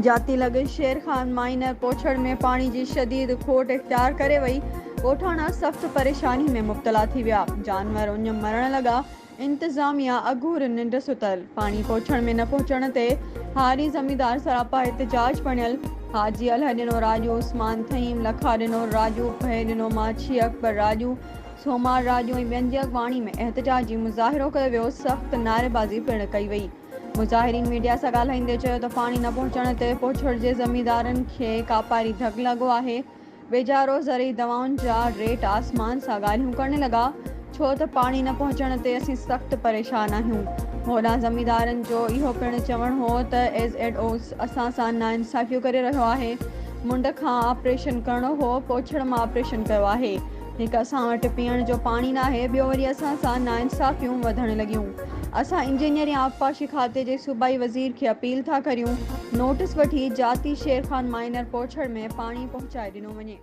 جاتي لڳ شير خان مائنر پوڇڙ ۾ پاڻي جي شديد کوٽ اختيار ڪري وئي، ڳوٺاڻا سخت پريشاني ۾ مبتلا ٿي ويا، جانور اڃ مرڻ لڳا، انتظاميا اگهور ننڊ ستل، پاڻي پوڇڙ ۾ نه پهچڻ تي هاري زميندار سراپا احتجاج بڻيل، حاجي الهڏنو راڄو، عثمان ٿهيم، لکا ڏنو راڄو، ڀئي ڏنو ماڇي، اڪبر راڄو، سومار راڄو ۽ ٻين جي اڳواڻي ۾ احتجاجي مظاهرو ڪيو ويو، سخت نعريبازي پڻ ڪئي وئي. مظاهرين ميڊيا سان ڳالهائيندي چيو ته پاڻي نه پهچڻ تي پوڇڙ جي زميندارن کي ڪاپاري ڌڪ لڳو آهي، ويجهارو زرعي دوائن جا ريٽ آسمان سان ڳالهيون ڪرڻ لڳا، ڇو ته پاڻي نه پهچڻ تي اسين سخت پريشان آهيون. هوڏانهن زميندارن جو اهو پڻ چوڻ هو ته ايس ايڊ او اسان سان ناانصافيون ڪري رهيو آهي، منڍ کان آپريشن ڪرڻو هو، پوڇڙ مان آپريشن ڪيو آهي. هڪ اسان وٽ پيئڻ جو پاڻي ناهي، ٻيو وري اسان سان ناانصافيون وڌڻ لڳيون. اسان انجنيئر يا آبپاشي کاتي جي صوبائي وزير کي اپيل ٿا ڪريون نوٽس وٺي جاتي شير خان مائنر پوڇڙ ۾ پاڻي پهچائي ڏنو وڃي.